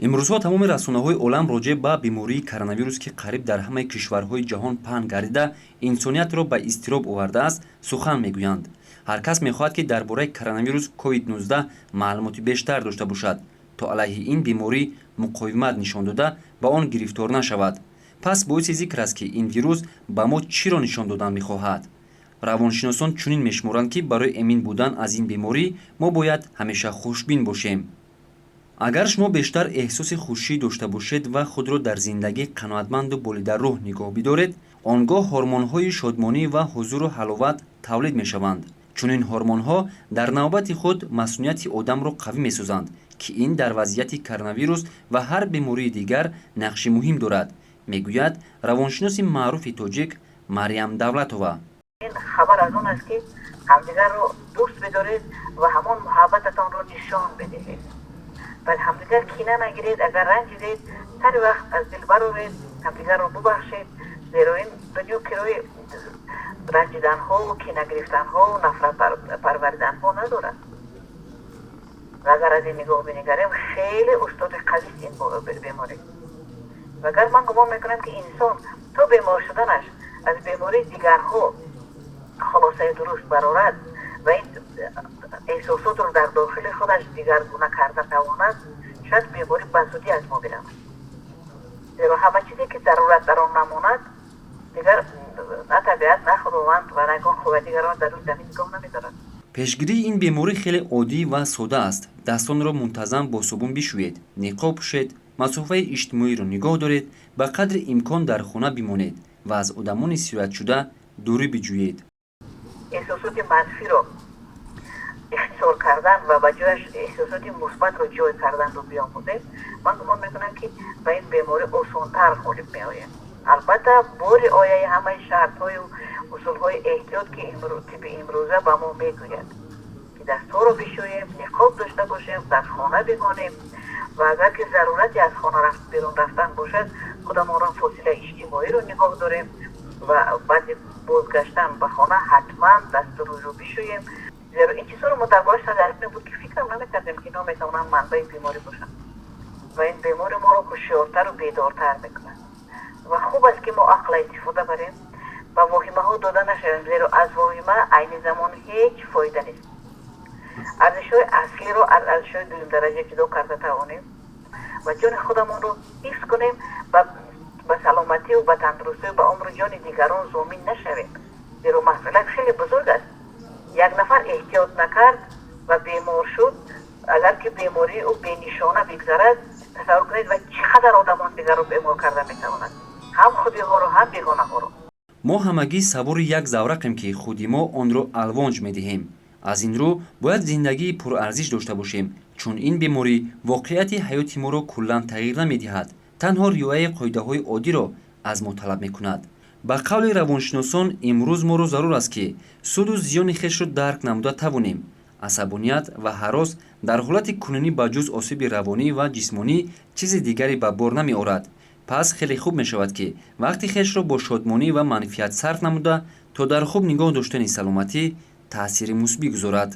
Имрӯзҳо тамоми расонаҳои олам роҷеъ ба бемории коронавирус, ки қариб дар ҳамаи кишварҳои ҷаҳон паҳн гардида, инсониятро ба изтироб овардааст, сухан мегӯянд. Ҳар кас мехоҳад, ки дар бораи коронавирус COVID-19 маълумоти бештар дошта бошад, то алайҳи ин беморӣ муқовимат нишон дода, ба он гирифтор нашавад. Пас боиси зикр аст, ки ин вирус ба мо чиро нишон додан мехоҳад. Равоншиносон чунин мешуморанд, ки барои эмин будан аз ин беморӣ мо бояд ҳамеша хушбин бошем. Агар шумо бештар эҳсоси хушӣ дошта бошед ва худро дар зиндагӣ қаноатманду болидаррӯҳ нигоҳ бидоред, он гоҳ ҳормонҳои шодмонӣ ва ҳузуру ҳаловат тавлид мешаванд. Чунин ҳормонҳо дар навбати худ масунияти одамро қавӣ месозанд, ки ин дар вазъияти коронавирус ва ҳар бемории дигар нақши муҳим дорад, мегӯяд равоншиноси маъруфи тоҷик Мариям Давлатова. Ин хабар аз он аст, ки ҳамдигарро дӯст бидоред ва ҳамон муҳаббататонро нишон бидиҳед ва ҳамдигар кина нагиред. Агар ранҷидед, сари вақт аз дил бароред, ҳамдигарро бубахшед, зеро ин дунё кирои ранҷиданҳову кина гирифтанҳову нафрат парвариданҳо надорад. Ва агар аз ин нигоҳ бинигарем, хеле устоди қавист ин беморӣ. Ва агар ман гумон мекунам, ки инсон то бемор шуданаш аз бемории дигарҳо хулосаи дуруст барорад ва ин эҳсосотро дар дохили худаш дигаргуна карда тавонад, шояд беморӣ ба зудӣ аз мо биравад, зеро ҳама чизе, ки зарурат дар он намонад, дигар на табиат, на Худованд ва на ягон қувва дигарон дар рӯи замин нигоҳ намедорад. Пешгирии ин беморӣ хеле оддӣ ва сода аст. Дастонро мунтазам бо собун бишӯед, ниқоб пӯшед, масофаи иҷтимоиро нигоҳ доред, ба қадри имкон дар хона бимонед ва аз одамони сироятшуда дурӣ биҷӯед. Эҳсосоти манфиро ихтисор кардан ва ба ҷояш эҳсосоти мусбатро ҷой карданро биомӯзем, ман гумон мекунам, ки ба ин беморӣ осонтар ғолиб меоем. Албатта, бо риояи ҳамаи шартҳою усулҳои эҳтиёт, ки тибби имрӯза ба мо мегӯяд, ки дастҳоро бишӯем, ниқоб дошта бошем, дар хона бимонем ва агар ки зарурате аз хона берун рафтан бошад, худамонро фосилаи иҷтимоиро нигоҳ дорем ва баъди бозгаштан ба хона ҳатман дасту рӯйро бишӯем, зеро ин чизҳоро мо дар борааш дар буд, ки фикрам намекардем, ки инҳо метавонанд манбаи беморӣ бошанд ва ин беморӣ моро ҳушёртару бедортар мекунад. Ва хуб аст, ки мо ақла истифода барем, ба воҳимаҳо дода нашавем, зеро аз воҳима айни замон ҳеҷ фоида нест. Арзишҳои аслиро аз арзишҳои дуюмдараҷа ҷудо карда тавонем ва ҷони худамонро ҳифз кунем, ба саломатию ба тандурустию ба умру ҷони дигарон зомин нашавем, зеро масъулият хеле бузург аст. Як нафар эҳтиёт накард ва бемор шуд, агар ки бемории ӯ бенишона бигзарад, тасаввур кунед, ва чӣ қадар одамон дигарро бемор карда метавонад, ҳам худиҳоро, ҳам бегонаҳоро. Мо ҳамагӣ савори як заврақем, ки худи мо онро алвонҷ медиҳем. Аз ин рӯ бояд зиндагии пурарзиш дошта бошем, чун ин беморӣ воқеияти ҳаёти моро куллан тағйир намедиҳад, танҳо риояи қоидаҳои оддиро аз мо талаб мекунад. Ба қавли равоншиносон, имрӯз моро зарур аст, ки суду зиёни хешро дарк намуда тавонем. Асабоният ва ҳарос дар ҳолати кунунӣ ба ҷуз осиби равонӣ ва ҷисмонӣ чизи дигаре ба бор намеорад. Пас хеле хуб мешавад, ки вақти хешро бо шодмонӣ ва манфиат сарф намуда, то дар хуб нигоҳ доштани саломатӣ таъсири мусбӣ гузорад.